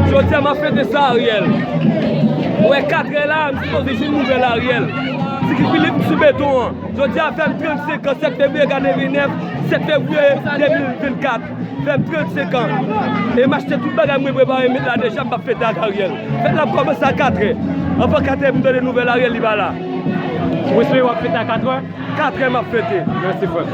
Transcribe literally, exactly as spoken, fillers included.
Jodi a, m ap fete sa, Ariel. Ou wè, katrè la, m sipoze jwenn nouvèl Ariel. Ti Guy Philippe sou beton an. Jodi a, fè m trannsenk an, sèt fevriye gade vennèf, sèt fevriye de mil vennkat. Fè m trannsenk an. E m achte tout bagay mwen prepare met la deja, m ap fete ak Ariel. Fèt la ap kòmanse a katrè. Anvan katrè, pou m tande nouvèl Ariel, li pa la. Ou espere w ap fete a katrè? Katrè m ap fete. Mèsi, frè.